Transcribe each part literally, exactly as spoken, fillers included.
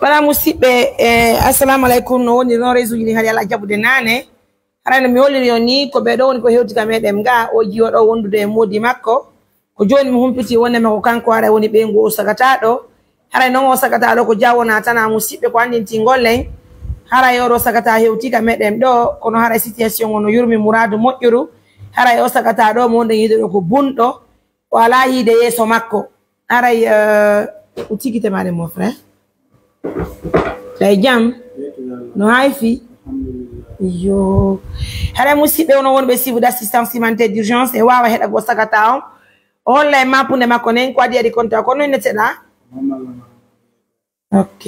Wala musiɓɓe, eh, assalamu alaikum. No woni no resuji ni hari ala jabude nane. Haray no mi holliri on ni ko ɓe ɗo woni ko hewti ka meɗen ga o jiwo ɗo wondude e moodi makko. Ko joni mi humpiti wonde makko kanko haray woni ɓeyngu o sagata ɗo. Haray non o sagata ɗo ko jawona tana musiɓɓe ko andintingol en. Haray oɗo sagata hewti ka meɗen ɗo kono haray situation o no yurmi muradu moƴƴuru. Haray o sagata ɗo mo wonde yiɗo ɗo ko bunɗo. O alaa hiide yeeso makko. Aray, eh, o tigitemaade, mon frère. Ɗay jam. No hay fi. Yo. Hara musiɓɓe ono wonɓe sibu d'assistance humanitaire d'urgence e wawa heɗa go sagata on. O holla e mapunde makko nen ko adi adi konta kono ine teɗa. Ok.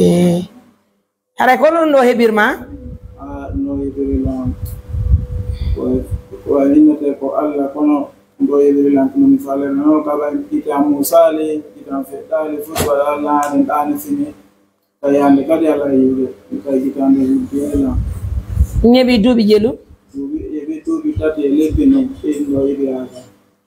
Haray ko ɗum ɗo heɓirma? Ah, no heɓiri lan. Ko, ko innete ko Allah, kono ɗum ɗo heɓiri lan, kono mi falere no kaba kitan Musa le, kitan feɗɗaali, fof ko Allah haɗen ɗaani fini. Tawi hannde kadi Allah yiwde, mi tawi kitan ɗo heɓiri lan. Ñeɓi duuɓi jelu? Duuɓi, heɓi duuɓi tati e lebbi ni, ɗum ɗo heɓiraaka.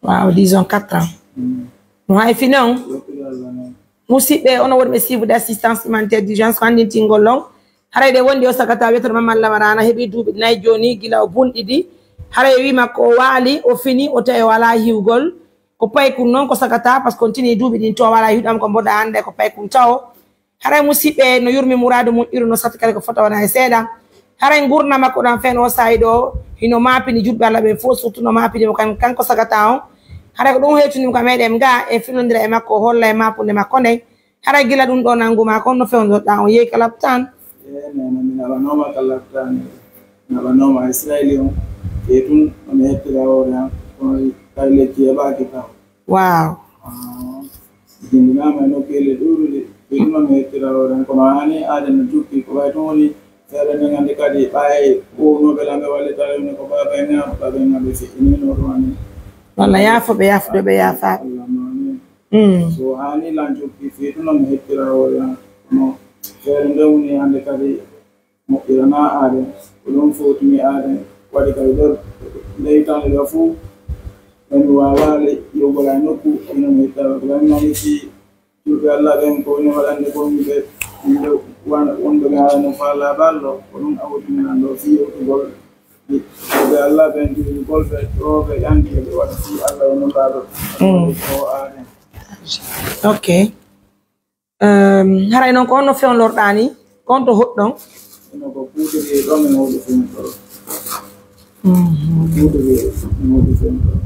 Waaw, disons quatre ans. Mm. No hay fi non? Yettude Allah non. Musiɓɓe, ono wonɓe siifude assistance humanitaire d'urgence ko anndintingol on. Haray ɗe wondi o sagata wiyetee Mamman Lamara ana heɓi duuɓi nayi jooni gila o bunɗidi. Haray o wiima ko o waali, o fini, o tawi o alaa hiwgol. Ko paykun non ko sagata, parce que on tini duuɓi ɗin to o alaa hiwɗam ko mboɗa annda ko paykun tawo. Haray musiɓɓe no yurmi muraadu moƴƴuru no satti kadi ko fota wona e seeɗa. Haray ngurndan makko ɗan fen o saa'i ɗo hino maapini julɓe Allah ɓen fof, surtout no maapini mo kan, kanko sagata on. Haray ko ɗum hewtini mo ka meɗen ga e filondira e makko, o holla e maapunde makko nden. Haray gila ɗum ɗo nanngu ma kon no fewndorɗaa on yehi ka laptaan? Ee, neene, mi naɓanooma ka laptaan. Mi naɓanooma Israeli on. E tun no mi hettira hoore an, kono tawi lekki heɓaaki kam. Waaw. Ah, jindinaama e nokkeeli ɗuuɗuɗi. E tun no mi hettira hoore an, kono hani aaden no jukki, ko ɓay tun woni feere nden hannde kadi ɓay ɓownooɓe lan ɓe wallitare ne ko baaba en am, baaba en am ɓe feƴƴinino ɗum ani. Walla yaafo ɓe yaafude ɓe yaafa. Allahumma amin. Mm. So hani lan jokki fii tun no mi hettira hoore an. No feere nde woni hannde kadi moƴƴiranaa aaden. Ko ɗum fowtini aaden. Waɗi kadi ɗo, nde hitaande ɗo fof, ɓen mi waawaali yowgol e nokku, ino mi hettira ko lan mani fii julɓe Allah ɓen ko woni waɗande ko yimɓe, yimɓe wan-, wonɓe ɓe haala no faalaa ballo, ko ɗum awtiniran ɗo fii yewtugol. Ɓe Allah ɓen, julɓe ɓe, ɗo ɓe andi ɓe waɗa fii Allah e Nulaaɗo. Mm. Ko aaden. Ok. Ehm, haray non ko honno fewnlorɗaa ni? Ko honto hoɗɗon? Ino ko puudiri ɗon e hoɗi fewnloro. Mhm. Puudiri e hoɗi fewnloro.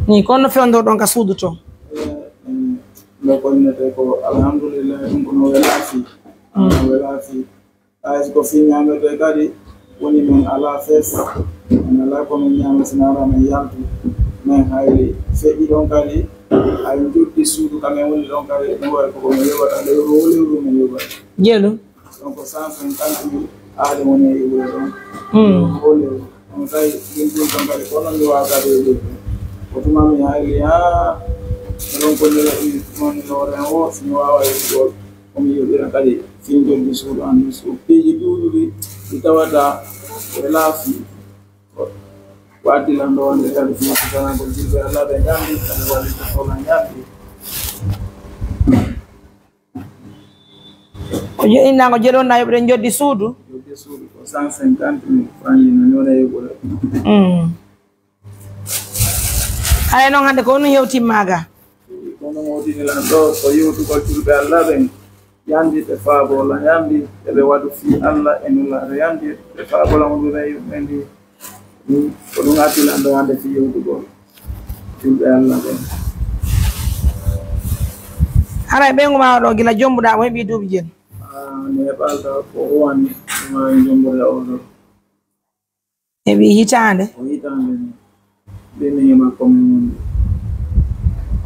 Ni ko honno fewndorɗon ka suudu ton? Eh, eh, ɗo ko innete ko alhamdulillah, ɗum ko no welaa fii. Mm. No welaa fii. Hay si ko fii ñaametee kadi, woni men alaa fees, men alaa ko men ñaama sinaa men yaltu. Men hayli feƴƴi ɗon kadi, hay njoddi suudu ka men woni ɗon kadi, ɗum waɗi ko ko men yoɓata lewru wo lewru men yoɓata. Jelu. Donc, cent cinquante mille aade woni e yoɓude ɗon. Mm. Lewru wo lewru. On tawi ɗum ɗum ɗon kadi, kono mi waawata ɗo yoɓude. Ko tuma mi hayli, haa, ɗon ko nila ɗum, ɗum woni lewren o, si mi waawa yoɓugol. Ko mi yoɓira kadi fii njoddi suudu an ndun, so piiji ɗuuɗuɗi ɗi tawata e laafi. Ko addi lan ɗo wonde kadi fii sutanagol julɓe Allah ɓe ñamdi, kadi wallita foola ñamdi. Ko joɗɗinɗaa ko joɗonɗaa yoɓude njoddi suudu? Njoddi suudu ko cent cinquante mille francs no ñoone yoɓude. Mm. Haray non hannde ko honno hewtin maaga? Kono mo wodini lan ɗo ko yewtugol julɓe Allah ɓen, yandi ɓe faabola yandi, eɓe waɗu fii Allah e Nulaaɗo yandi, ɓe faabola mo ɗum e yumɓe ndi. Ɗum, ko ɗum addi lan ɗo hannde fii yewtugol julɓe Allah ɓen. Haray ɓeyngu maa o ɗo gila jombuɗaa mo heɓi duuɓi jelu? Ah, mi heɓaaka ko o woni, mi waawi jombude o ɗo. Heɓi hitaande? Ko hitaande ni. Ɓe mi heɓa ko mi woni.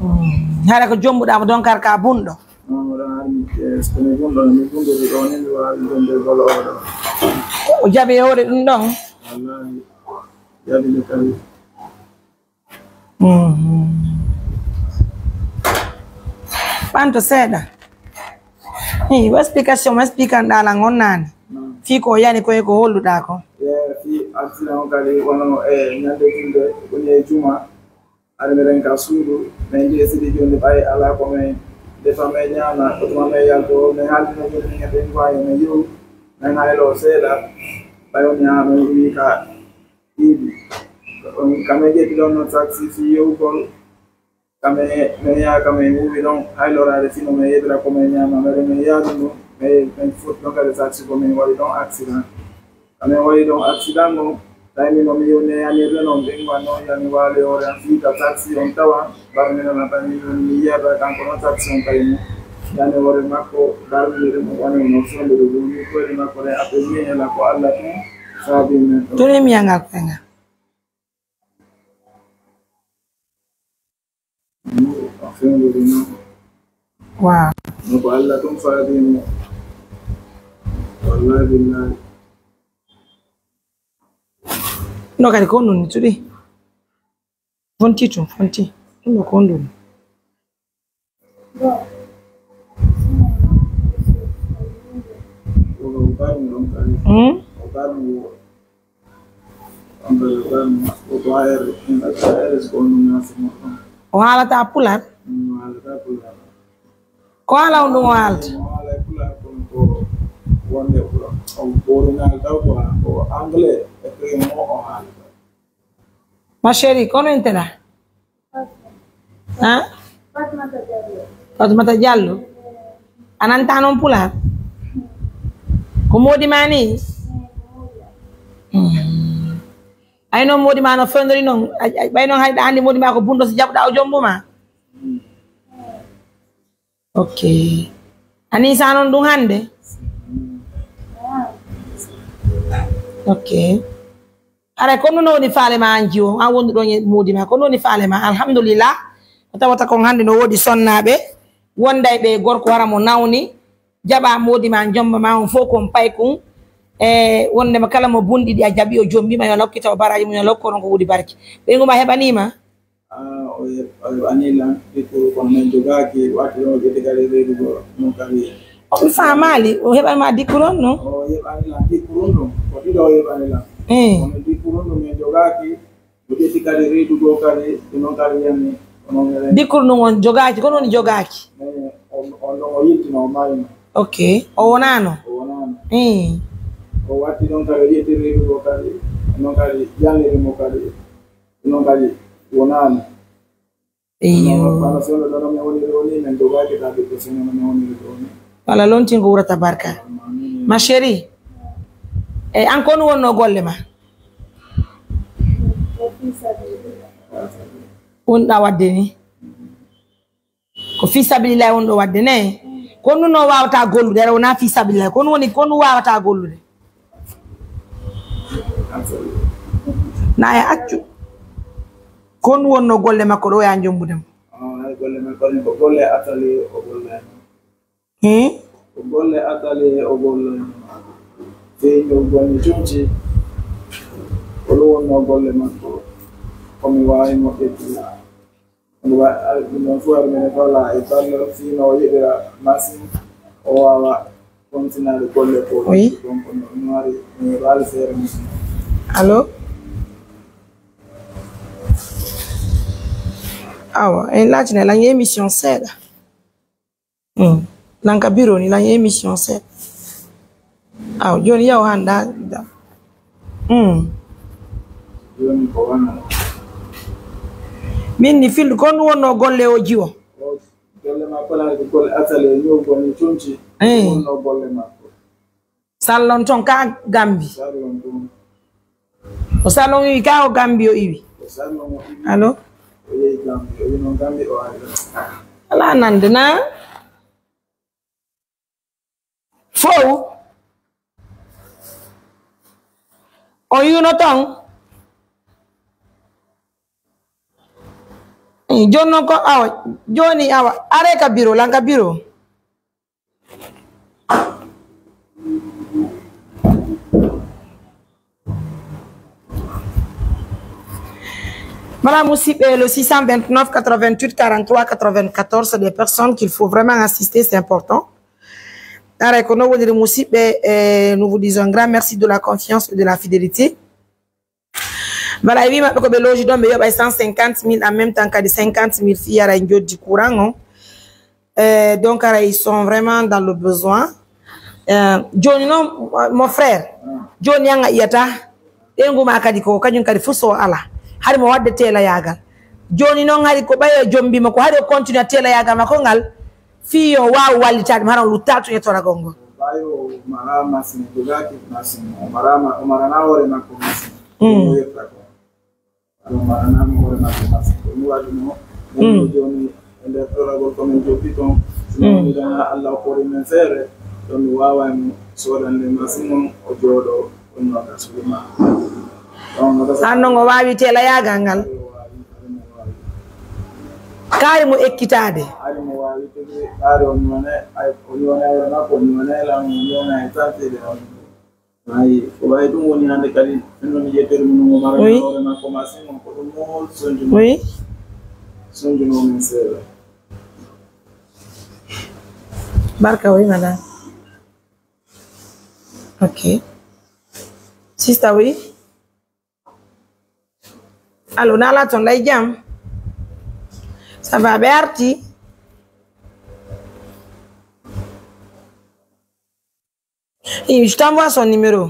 Mm. Hara ko jombuɗaa mo donkar ka bunɗo? Non, wala har mi, eh, ko mi bunɗo, mi bunɗo ɗo ni, mi waawi jombude gol o ɗo. O jaɓi e hoore ɗum ɗon? Wallahi. Jaɓi nde tawi. Mhm. Ɓanto seeɗa. Ii, wo explication mo explican ɗaa lan on naane. Fii ko o yani ko e ko holluɗaa ko. Ye, fii accident on kadi wono e ñande julde, woni e juma. Aɗa mi renka suudu, min ƴeesidi jooni ɓay alaa ko min Defa men ñaama, ko tuma men yalto, men haaldi no joni men e ɓen ko ayo men yewu, men hayloo seeɗa, ɓay on ñaama men iwi ka iidi. Ka men ƴetti ɗon non taksi fii yewugol, ka men, men yaha ka men huuwi ɗon hayloraade fino men yeɓira ko men ñaama, men men yaadu ɗum, men, men foti ɗon kadi taksi ko men waɗi ɗon accident. Amin waɗi ɗon accident on, tawi min mo mi yewneyanirde non ɓen wan non yani waali hoore an fii ka taxi on tawa, bara min ana tawi min woni mi yiyata kanko non taxi on tawi mo yani hoore makko, darniri mo woni no fendude ɗum ni koyɗe makko ɗen appel min hela ko Alla tun saabi men ɗon. Tuni mi yanga ko nga. Waaw. No ko Alla tun faadii mo. Wallahi billahi. No kadi ko honɗun ni tudi? Fonti tun, fonti. Ɗun ɗo ko honɗun ni? Ko o barmi on kadi. Hmm? O barmi wo. O haalataa pular? Ko haala on ɗun o haalata? Ma chérie, kono intela? Ha? Fatmata Diallo. A nantaa non pular? Ko moodi ma ni? Hmm. Ay non moodi ma no fewndori non. Ay, ay, ɓay non hay ɗa andi moodi ma ko bunɗo si jaɓuɗa o jombo ma. Ok. Ani sa non ɗun hande? Ok. Haray ko non woni faale ma an jiwo, an wonduɗo e moodi ma. Ko non woni faale ma. Alhamdulillah. Ko tawata kon hande no woodi sonnaaɓe. Wonday ɓe gorko wara mo nawni. Jaɓa moodi ma, jomba ma on fof kon paykun. E wondema kala mo bunɗi ɗi a jaɓi o jombi ma, yo Allah hokkita o baraji mum, yo Allah hokku on ko woni barki. Ɓe ngoma heɓanima? Ah, o heɓ-, o heɓani lan dikkuru kono men jogaaki, watti ɗon o ƴetti kadi reedu goo, non kadi. O mi faamaali, o heɓani ma dikkuru on non? O heɓani lan dikkuru on ɗon, ko ɗiɗo o heɓani lan. Eh. Kono dikkuru on ɗon men jogaaki, o ƴetti kadi reedu goo kadi, ɗum non kadi yani, ko non kadi. Dikkuru ndun on jogaaki, ko non woni jogaaki? Eh, on, on ɗon o yiltino, o maayino. Ok, o wonaano? O wonaano. Eh. O watti ɗon kadi, o ƴetti reedu goo kadi, non kadi yalliri mo kadi, ɗum non kadi wonaano. Eyyo. Wala lontin ko wurata barka. Ma chérie, e an ko honɗun wonno golle ma? Wonɗa wadde ni? Ko fii sabilillahi wonɗo wadde ne? Ko honɗun no wawata gollude? Aɗa wona fii sabilillahi. Ko honɗun woni, ko honɗun wawata gollude? Na e accu. Ko honɗun wonno golle makko ɗo ya jombude mo? Ah, ay golle makko ɗen ko golle atali o golle. Hmm? Ko golle atali o golle. Feeñol golle conci. Ko ɗum wonno golle makko. Ko mi waawi mo ƴettude. Ɗum wa-, ɗum ɗon fof aɗa mene fala e ballo, fino o yiɗira masin, o waawa. Oui. Allô? Awa, en laatine lan émission seeɗa. Hmm. Lan ka bureau ni lan émission seeɗa. Awa, jooni yaw handa da. Hmm. Min ni fil kon wonno golle o jiwo. Golle ma kala ko golle asali e ñowgol ni conci. Eh. Wonno golle makko. Sallon ton ka Gambi. Sallon ton. O sallon iwi ka o Gambi o iwi. O sallon o iwi. Allo? O yehi Gambi, o yehi non Gambi o ari. Ala nande na. Fow. O yuno ton. Eh, jooni non ko awa, jooni awa, are ka biro, lan ka biro. Voilà, musiɓɓe, le six cent vingt-neuf quatre-vingt-huit quarante-trois quatre-vingt-quatorze, c'est des personnes qu'il faut vraiment assister, c'est important. Aray, ko non woniri musiɓɓe, eh, nous vous disons un grand merci de la confiance et de la fidélité. Voilà, e wi maɓɓe ko ɓe looji ɗon, ɓe yoɓay cent cinquante mille, en même temps kadi cinquante mille fii yara e njoddi courant on. Eh, donc, ara, ils sont vraiment dans le besoin. Eh, jooni noon, mon frère, jooni an a yi'ata, ɓeyngu maa kadi ko kañum kadi fuu so ala. Hari mo waɗde teelayaagal. Jooni noon, hari ko ɓay o jombii mo ko, hari o continue teelayaagal makko ngal, fii yo waaw wallitaade mo, hara on luttaa tun e toragol ngol. Ɓay o maraa masin, jogaaki masin, o maraa ma-, o maranaa hoore makko masin. Mm. Ɗum o yetta ko. Ɗum maranaa mo hoore makko masin. Ko ɗum waɗi mo, mm, jooni e nder toragol ko min jokki kon. Si, mm, mi ɗon haa Allah okkorii min feere, ɗon mi waaway mo soodande masin on, o jooɗoo. An non o waawi teelayaagal ngal. Kaari mo ekkitaade. Ayi, ko wayi ɗum woni hannde kadi, ɗum woni yettere mum, mo marani, oui, hoore makko ma, Simon, ko ɗum mo sonjuno, oui, sonjuno min seeɗa. Barka, oui, madame. Ok. Sista, oui. Allo, Nala, ton lay jam? Ça va, ɓe arti? Eh, je t'envoie son numéro.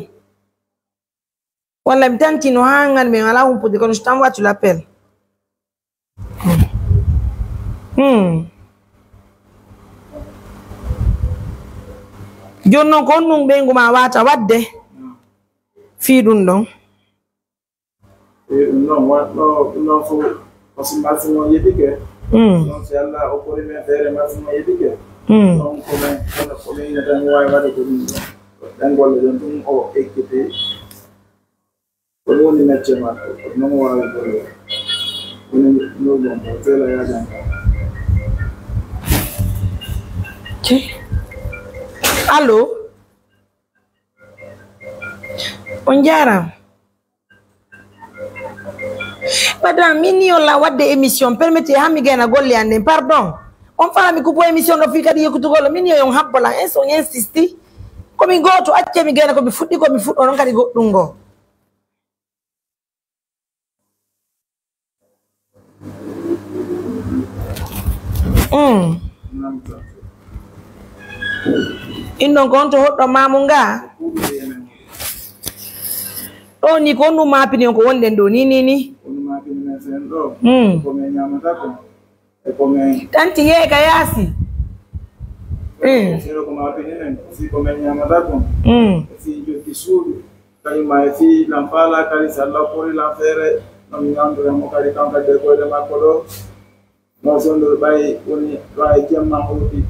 Walla mi tantino haa ngan, mais alaa humpude, kono je t'envoie, tu l'appelles. Hmm. Jooni non, ko honɗun ɓeyngu maa waawata waɗde fii ɗun ɗon? E ɗun non, wa-, ɗo, ɗun non fof, ko si masin on yeɗike. Mm. Ɗon si Allah okkorii men feere masin on yeɗike. Mm. Ɗon ko men, kono ko men ina tan waawi waɗude ko ɗun ɗon. Ɗen golle ɗon tun o ekkitii. Ko ɗun woni mecce makko. Ko non o waawi golle. Woni ɗun ɗon, ko teelayaagal ngal. Ok. Allo? On jaaraama. Madame, min ni on la waɗde émission, permettez han mi gayna golle an ɗen, pardon. On faalaa mi kuppoo émission ɗoo fii kadi yekkutugol, min ni on habbo lan, ins-, on insisti. Ko min gooto, accee mi gayna ko mi fuɗɗi, ko mi fuɗɗoo non kadi goɗɗun ngoo. Mm. In ɗon ko on to hoɗɗo maamu nga? Ɗo ni ko on ɗum maapini on ko wonɗen ɗo ni, ni, ni. Mm. Tanti yee ka yaasi. Mm. Ko maapini men, si ko men ñaamata kon. Mm. Si jokki suudu. Kañum ma e fii lan faalaa kadi, si Alla okkorii lan feere, no mi ñaamdira mo kadi, kanko kadi e koyɗe makko ɗoo. No sondude ɓay woni ɗo e jemma hawti,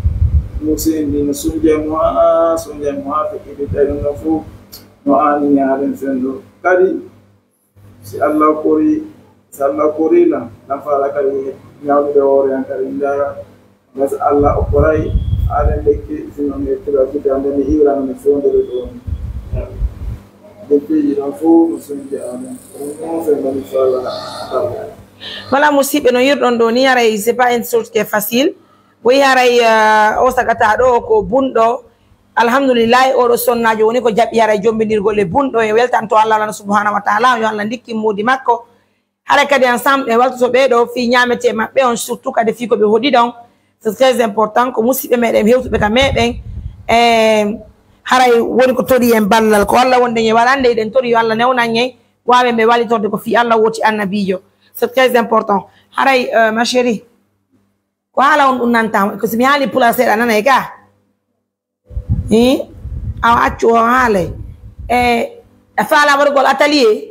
muuseendi no sunja e mo haa, sunja e mo haa feƴƴiti, tawi ɗum ɗon fof no aanini haaɗen senndo. Kadi, si Alla okkorii, si Alla okkorii lan, lan faalaa kadi ñaamdude hoore an kadi, mi ndaara. Basi Alla okkoray aɗen lekki, sino mi ettira fitande, mi hiwrano, mi fewndere ɗon. Lekkiiji ɗon fof no sonji amen. Ɗum noon sen mbaɗi fala. Voilà, musiɓɓe, no yi'irɗon ɗoo ni, haray c'est pas une chose qui est facile. Woy haray, euh, o sagata ɗoo ko bunɗo. Alhamdulillahi, oɗo sonnaajo woni ko jaɓi haray jombindirgol e bunɗo. En weltanto Alla, Alla subhanahu wa taala, yo Alla ndikkin moodi makko. Haray kadi ensemble ɓe waltoto ɓee ɗoo fii ñaametee maɓɓe on, surtout kadi fii ko ɓe hoɗi ɗon. C'est très important, ko musiɓɓe meɗen hewtuɓe ka meɗen. E haray woni ko torii en ballal, ko Alla wonɗen e waɗande, eɗen torii yo Alla newnan en, waawen ɓe wallitorde ko fii Alla wooti annabiijo. C'est très important. Haray, euh, ma chérie, ko haala on ɗum nantaa, ko si mi haali pulaar seeɗa nanay ka? Hii? Awa accu o haalay. E, a faalaa waɗugol atelier?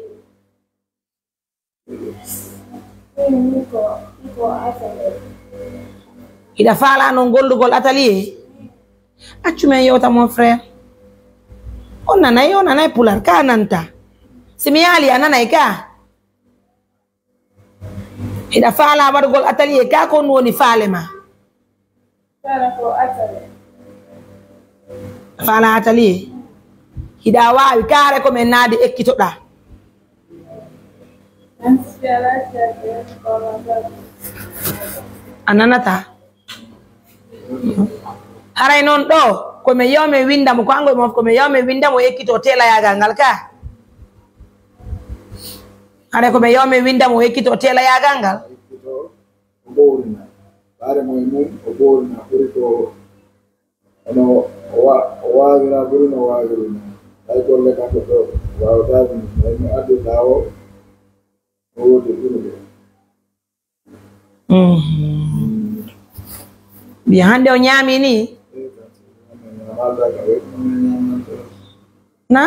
Hiɗa faalaa non gollugol atelier? Accu men yewta, mon frère. On nanay, on nanay pulaar, ka nanta. Si mi yaali, a nanay ka. Hiɗa faalaa waɗugol atelier, ka ko on woni faale ma? Faalaa atelier. Hiɗa waawi kaare ko men naade ekkitoɗaa. A nanataa? Haray non ɗoo, ko men yaw men winnda mo, ko anngo e mo, ko men yaw men winnda mo ekkitoo teelayaagal ngal ka. Haray ko men yaw men winnda mo ekkitoo teelayaagal ngal. Ko mbowrina. Haare mo e mum, o ɓoorna ɓuri ko ono o wa-, o waawira ɓuri no waawiri non. Hay golle kanko ɗo waawataake mum, hay mo addi laawo, o woodi ɓuri ɓe. Mhm. Mbiya hannde o ñaami ni? Na?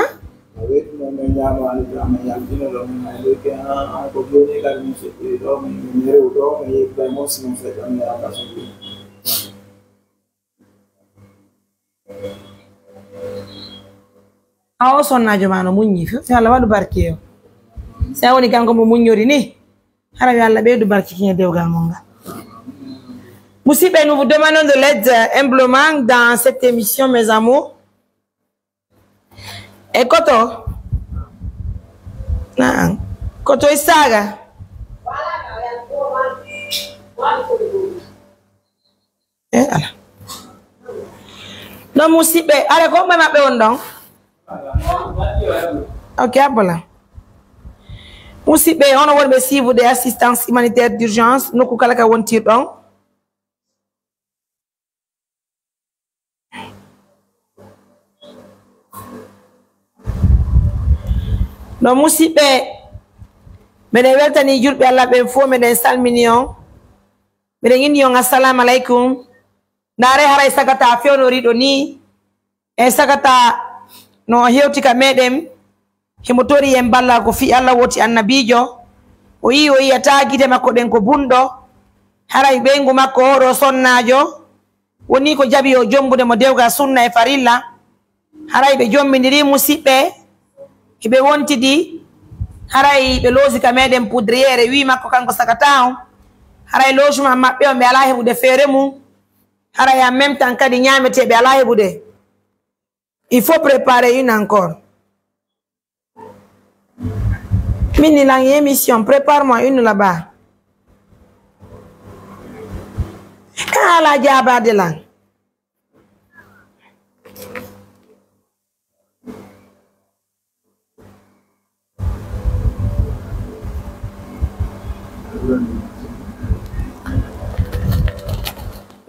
A o sonnaajo ma no muññi, yo Allah waɗu barke yo. Si a woni kanko mo muññori ni, hara yo Allah ɓeydu barke kiñe dewgal mon ngal. Musidɓe, nous vous demandons de l'aide humblement dans cette émission, mes amours. E koto? Na'am. Koto e saaga? E ala. Ɗon musidɓe, are ko ɓe maɓɓe on ɗon? Ok, abbola. Musidɓe, ono wonɓe siifude assistance humanitaire d'urgence, nokku kala ka wontirɗon. No musidɓe, meɗen weltani julɓe Allah ɓen fof, meɗen salmini on, meɗen inni on assalamu aleykum. Ndaare haray sagata fewnoriiɗo ni, e sagata no hewti ka meɗen, himo tori en ballal ko fii Allah woti annabiijo. O yi'i, o yi'ataa gite makko ɗen ko bunɗo. Haray ɓeyngu makko oo ɗoo sonnaajo woni ko jaɓi o jombude mo dewgal sunna e farilla. Haray ɓe jombindiri musidɓe, hiɓe wontidi. Haray ɓe loosi ka meɗen poudrière, wi'i makko kanko sagata on. Haray logement maɓɓe on ɓe alaa heɓude feere mum. Haray en même temps kadi ñaametee ɓe alaa heɓude. Il faut préparer une encore. Min ni lan émission, prépare-moi une là-bas. Ka ala jaabaade lan.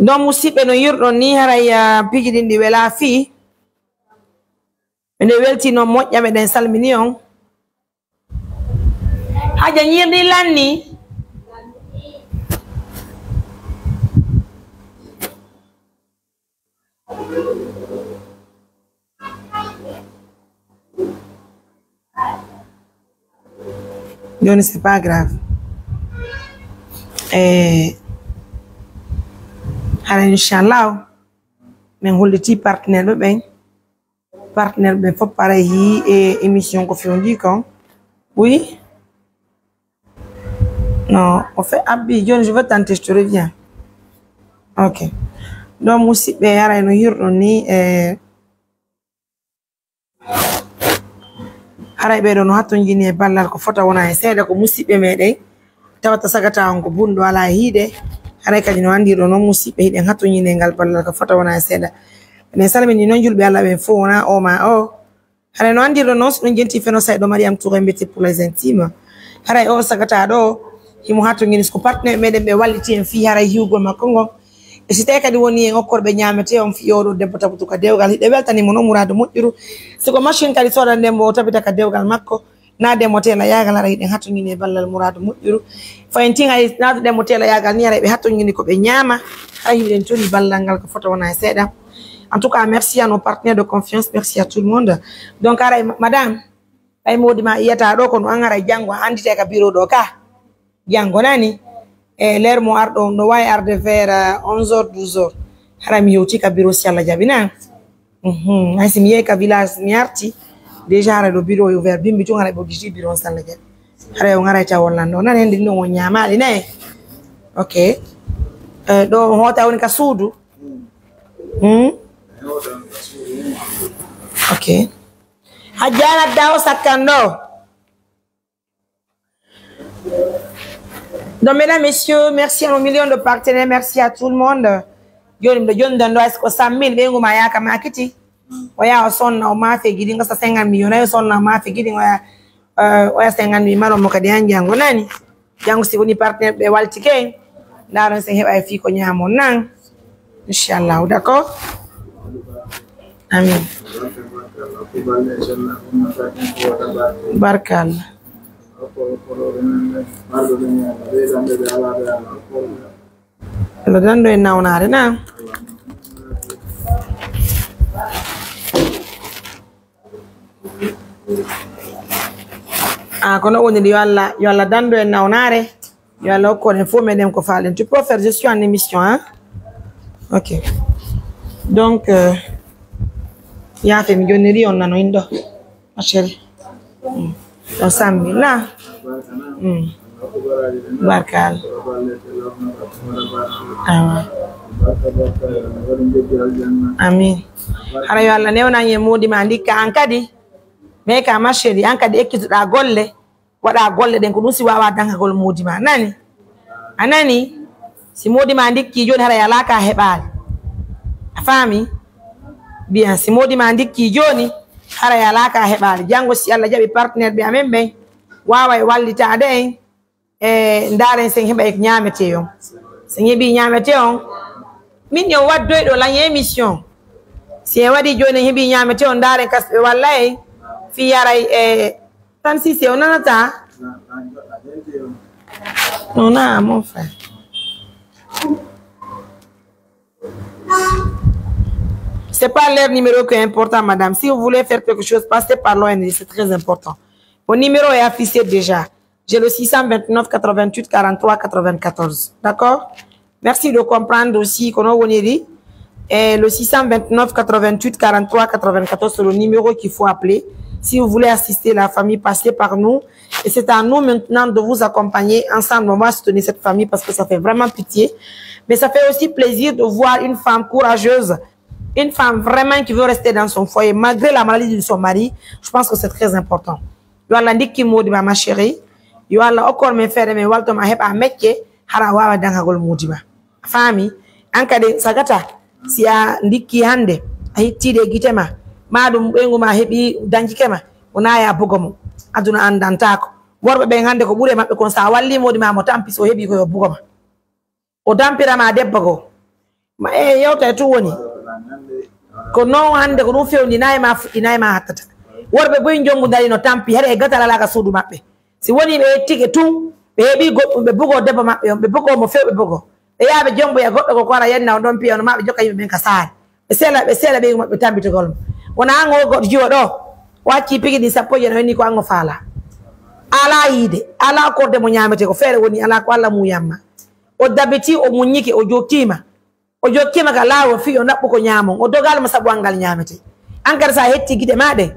Donc, musidɓe, no yi'irɗon ni, haray, ah, piiji ɗin ɗi welaa fii. Miɗen weltii non moƴƴa, meɗen salmini on. Haja ñiiri ɗin lanni. Jooni, c'est pas grave. Eh, hara, inchallah, min hollitii partenaire ɓe ɓen. Partenaire ɓe fof pareil, e émission ko fewndi kon. Oui. Non, au fait, Abbi, jooni, je veux tenter, je te reviens. Ok. Donc, musidɓe, haray no yi'irɗon ni, eh, haray ɓee ɗoo no hattonjini e ballal ko fota wona e seeɗa, ko musidɓe meɗen. Tawata sagata on ko bunɗo alaa e hiide. Haray kadi no anndirɗon non musidɓe, hiɗen hattonjini e ngal ballal ko fota wona e seeɗa. Eɗen salmini non julɓe Allah ɓen fof, wona o ma o. Haray no anndirɗon non, so ɗon jenti feno sayɗo Mariam Touré mbiyete pour les intimes. Haray o sagata ɗoo, himo hattonjini ko partenaire meɗen ɓe walliti en fii haray hiwgol makko ngon. E si tawii kadi woni en okkorɓe ñaametee on fii oo ɗoo debbo tabutu ka dewgal, hiɗen weltani mo non muraadu moƴƴuru. Si ko machine kadi soodande mo o tabita ka dewgal makko, naade mo teela yaagal, haray hiɗen hattonjini e ballal muraadu moƴƴuru. Fayin tin hay naatuɗen mo teela yaagal ni, haray ɓe hattonjini ko ɓe ñaama. Haray hiɗen tori ballal ngal ko fota wona e seeɗa. En tout cas, merci à nos partenaires de confiance, merci à tout le monde. Donc, haray, ma-, madame, ɓay moodi ma yi'ataa ɗoo, kono an haray janngo a annditay ka bureau ɗoo ka. Janngo nani? E l'heure mo arɗo on, no waawi arde vers, euh, onze heures, douze heures. Hara mi yewti ka bureau si Allah jaɓi na. Mhm. Hay si mi yehi ka village mi arti, déjà hara ɗo bureau yo vers bimbi tun, hara ɓe udditi bureau on si Allah jaɓi. Hara on haray taw on lan ɗo. Nan hen ɗin ɗon on ñaamaali ne? Ok. Eh, ɗo on hoota woni ka suudu? Hmm? Ok. Hajjana dawo sakkan ɗo. Donc, mesdames, messieurs, merci à nos millions de partenaires, merci à tout le monde. Joni miɗo jondan ɗo, est-ce que cent mille ɓe nguma yaaka makiti? O yaa o sonna, o maafe giɗi, ngasa cinquante millions, o sonna, o maafe giɗi, o yaa, euh, o yaa cinquante mille, maron mo kadi han jango nani. Jango si woni partenaire ɓe walti ke. Ndaaren si en heɓay fii ko ñaamon nan. Inchallahu, d'accord? Amin. Barkalla. Allah dandu en nawnaare na. Ah, kono woni yo Allah, yo Allah dandu en nawnaare. Yo Allah hokku en fof meɗen ko faalen. Tu peux faire, je suis en émission, hein? Ok. Donc, euh, yaafe mi jonniri on nano indo. Ma chérie. Mm. On sammi la. Mm. Barkal. Awa. Amin. Hara yo Allah newnan en moodi ma ndikka an kadi. Mais ka ma chérie, an kadi ekkitoɗaa golle. Waɗa golle ɗen ko ɗum si waawaa dankagol moodi ma. Nani? A nani? Si moodi ma ndikki jooni hara yalaa ka heɓaali. A faami? Bien, si moodi ma ndikki jooni hara yalaa ka heɓaali. Janngo si Allah jaɓi partenaire ɓe amen ɓen waaway wallitaade en. E ndaaren sen heɓa e ñaametee on. Sen heɓi ñaametee on. Min yo waddoy ɗo lan émission. Si en waɗi jooni en heɓi ñaametee on ndaaren kas ɓe walla en. Fi yaray e Tan si, si on nanataa. Non, non, mon frère. C'est pas leur numéro qui est important, madame. Si vous voulez faire quelque chose, passez par l'O N G, c'est très important. Mon numéro est affiché déjà. J'ai le six cent vingt-neuf quatre-vingt-huit quarante-trois quatre-vingt-quatorze. D'accord? Merci de comprendre aussi que nous, on est dit, eh, le six cent vingt-neuf quatre-vingt-huit quarante-trois quatre-vingt-quatorze, c'est le numéro qu'il faut appeler. Si vous voulez assister la famille, passez par nous. Et c'est à nous maintenant de vous accompagner. Ensemble, on va soutenir cette famille parce que ça fait vraiment pitié. Mais ça fait aussi plaisir de voir une femme courageuse, une femme vraiment qui veut rester dans son foyer malgré la maladie de son mari. Je pense que c'est très important. Yo Allah ndikki moodi ma, ma chérie. Yo Allah okkor men feere men walto ma heɓa mecce, hara a waawa dankagol moodi ma. A faami? An kadi sagata, si a ndikki hannde, a hittiide e gite ma, maa ɗum ɓeyngu ma heɓi dancike ma, wonaa ya bugo mo. Aduna anndantaako. Worɓe ɓen hannde ko ɓuri e maɓɓe kon, si a wallii moodi ma mo tampi, si o heɓii ko yo bugo ma. O dampira ma debbo goo. Ma e yewta e tun woni. Ko non hannde ko ɗum fewndi nayi ma fuɗɗi nayi ma hattata. Worɓe buy jongu dari no tampi, hara e gatal alaa ka suudu maɓɓe. Si woni ɓe yettike tun, ɓe heɓi goɗɗum, ɓe bugo debbo maɓɓe on, ɓe bugo mo few, ɓe bugo. Ɓe yaha ɓe jomboya goɗɗo ko ko ara yenna on ɗon piya on, ma ɓe jokka yimɓe ɓen ka saare. Ɓe sela, ɓe sela ɓe maɓɓe tambitugol mo. Wona an o goɗɗo jiwo ɗo, o acci pigi ɗin sappo e jeego, o inni ko an o faala. Alaa yiide, alaa korde mo ñaamete, ko feere woni, alaa ko Alla muuyamma. O dabiti, o muññike, o jokkiima. O jokkiima ka laawol fii o naɓɓu ko ñaamon. O dogaali mo sabu anngal ñaamete. An kadi, so a hetti gite maa ɗen,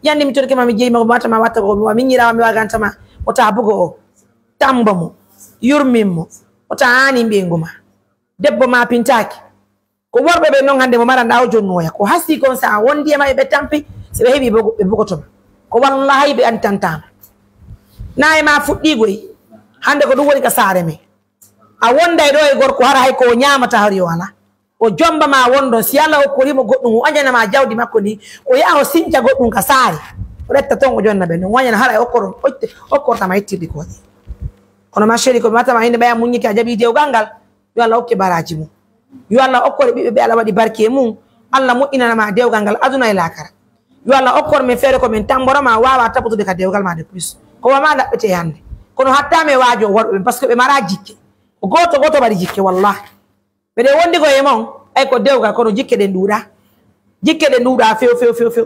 yandi mi torike ma, mi jeyi ma, ko mi watta ma, watta ko mi wa-, mi ñiraa ma, mi waganta ma. O taa bugo o. Tambo mo. Yurmin mo. O taa aani mbiyengu ma. Debbo ma pintaaki. Ko worɓe ɓe non hannde mo maranɗaa o jonnooya. Ko hasii kon, so a wondi e maɓɓe ɓe tampi, so ɓe heɓii bogo-, ɓe bogoto ma. Ko wallaahi ɓe antantaa ma. Naa e ma fuɗɗii goy. Hannde ko ɗum woni ka saare men. A wonday ɗo e gorko, hara hay ko o ñaamata hari o alaa. O jomba ma wondon, si Alla okkorii mo goɗɗum, o añana ma jawdi makko ndin, o yaha o sinca goɗɗum ka saare. O retta ton, o jonna ɓe non, o añana hara e okkoron, otte-, okkorta ma ittirɗi kooƴe. Kono ma chérie, ko mi watta ma hinde ɓaya muññike a jaɓi dewgal ngal, yo Alla okke baraaji mum. Yo Alla okkore ɓiɓɓe ɓe Alla waɗi barke e mum. Alla moƴƴinana ma dewgal ngal aduna e laakara. Yo Alla okkor men feere ko men tamboro ma waawa tabotude ka dewgal ma de plus. Ko wa ma laɓɓete e hannde. Kono hatta men waajo worɓe ɓen, parce que ɓe mara jikke. Ko gooto gooto mari jikke, wallahi. Ɓeɗe wondi ko e mon, ɓay ko dewgal, kono jikke ɗen ɗuuɗa. Jikke ɗen ɗuuɗa few, few, few, few.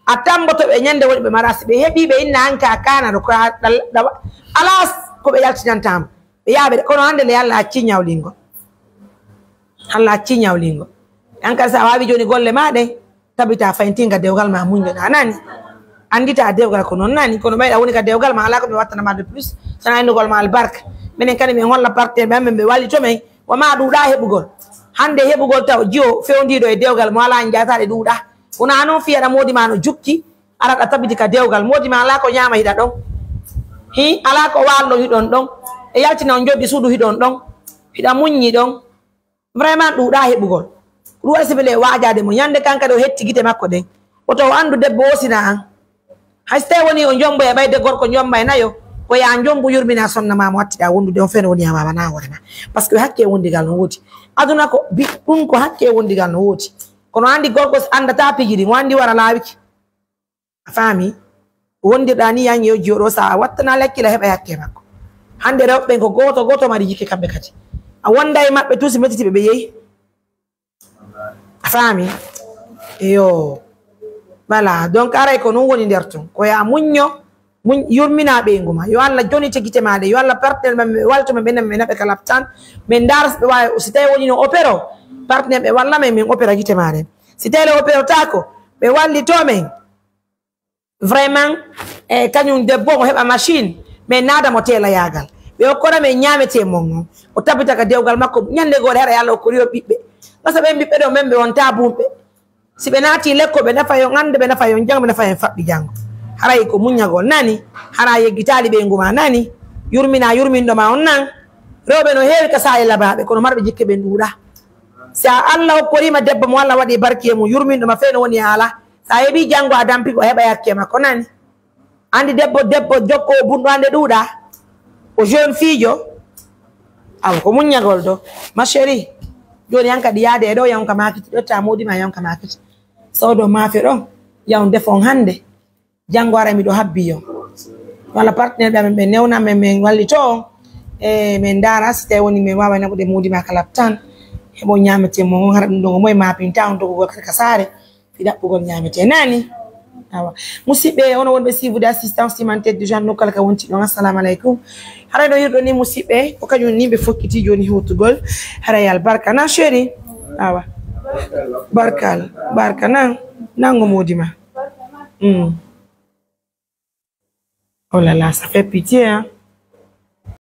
A tamboto ɓe ñande woni ɓe mara, si ɓe heɓi ɓe inna an ka kaana ɗo, ko a ɗal-, ɗawa-, alas, ko ɓe yaltinanta mo. Ɓe yaha ɓe, kono hannde le Alla accii ñawlingol. Alla accii ñawlingol. An kadi, so a waawi jooni golle ma ɗen, tabita fayntinga dewgal ma, muññoɗa, nani? Andita dewgal ko non, nani? Kono ɓayɗa woni ka dewgal ma, alaa ko ɓe wattana ma de plus, sana innugol ma albarka. Minen kadi, min holla partenaire ɓe amen, ɓe wallito men. Wa ma ɗuuɗa heɓugol. Hannde heɓugol taw jiwo fewndiiɗo e dewgal mo alaa njataɗe ɗuuɗa. Wona non fiyaɗa moodi ma no jukki, araɗa tabiti ka dewgal. Moodi ma alaa ko ñaama hiɗa ɗon. Hi, alaa ko waalɗon hiɗon ɗon. E yaltina on joddi suudu hiɗon ɗon. Hiɗa muññi ɗon. Vraiment ɗuuɗa heɓugol. Ɗum waɗi sibile waajaade mo. Ñande kan kadi o hetti gite makko ɗen. Woto o anndu debbo o sina an. Hay so tawi woni o jomboya ɓayde gorko jomba e nayo. Ko yaa njombu yurmina sonna ma mo wattiɗa wondude on feno woni a wawana hoore ma. Parce que hakke wondigal no woodi. Aduna ko bi-, ɗum ko hakke wondigal no woodi. Kono andi gorko si andata piji ɗi, mo andi wara laawiki. A faami? Wondirɗa ni yan yo jooɗo sa a wattana lekkila heɓa yakke makko. Hande rewɓe ɓen ko gooto gooto mari jikke kamɓe kadi. A wonda e maɓɓe tusi metiti ɓe ɓe yehi. A faami? Yo. Voilà. Donc, aray ko non woni nder ton. Ko ya muñño, muñ-, yurmina ɓeyngu ma. Yo Allah jonite gite ma ɗe. Yo Allah partenaire men ɓe walto men ɓe nan men naɓe kala tan. Men ndaara si ɓe waawi, si tawi woni no opéro, partenaire ɓe walla men, men opéra gite ma ɗen. Si tawi le opéro taako, ɓe wallito men. Vraiment, e kañum debbo o heɓa machine, mais naada mo teelayaagal. Ɓe okkora men ñaametee mon on. O tabita ka dewgal makko, ñande goo haray Allah okkori o ɓiɓɓe. Ngasa ɓen ɓiɓɓe ɗo men ɓe wonta bumɓe. Si ɓe naati lekko, ɓe nafa yon annde, ɓe nafa yon janngo, ɓe nafa yon faɓɓi janngo. Haray ko muññagol nani, hara yeggitaali ɓeyngu ma nani, yurmina yurminɗo ma on nan. Rewɓe no heewi ka saare labaaɓe, kono marɓe jikke ɓen ɗuuɗa. Si a Allah okkoriima debbo mo Allah waɗi barki e mum, yurminɗo ma fee no woni haala. Sa heɓi janngo a dampi ko heɓa yakke makko nani. Andi debbo, debbo jokko o bunɗo ande ɗuuɗa. O jeune fiijo. Awa ko muññagol do. Ma chérie. Joni an kadi yaade e ɗo yawon ka makiti ɗo ta moodi ma yawon ka makiti. Sodo mafe ɗo. Yawon defon hande. Janngo ara miɗo habbi yo. Walla partenaire ɓe amen ɓe newna men, men wallito on. E men ndaara si tawi woni men waawa naɓude moodi ma kala tan. Heɓo ñaamete mo on hara ɗum ɗon o moye ma pinta on dogugol kadi ka saare. Fi ɗaɓɓugol ñaamete nani. Awa. Musidɓe, ono wonɓe suivre assistance humanitaire d'urgence nokku kala ka wonti ɗon. Assalamu alaikum. Haray no hirɗo ni musidɓe, ko kañum ni ɓe fokkiti joni hewtugol. Haray albarka nan chéri. Awa. Barkal. Barka nan. Nango moodi ma. Mm. Oh là là, ça fait pitié, hein.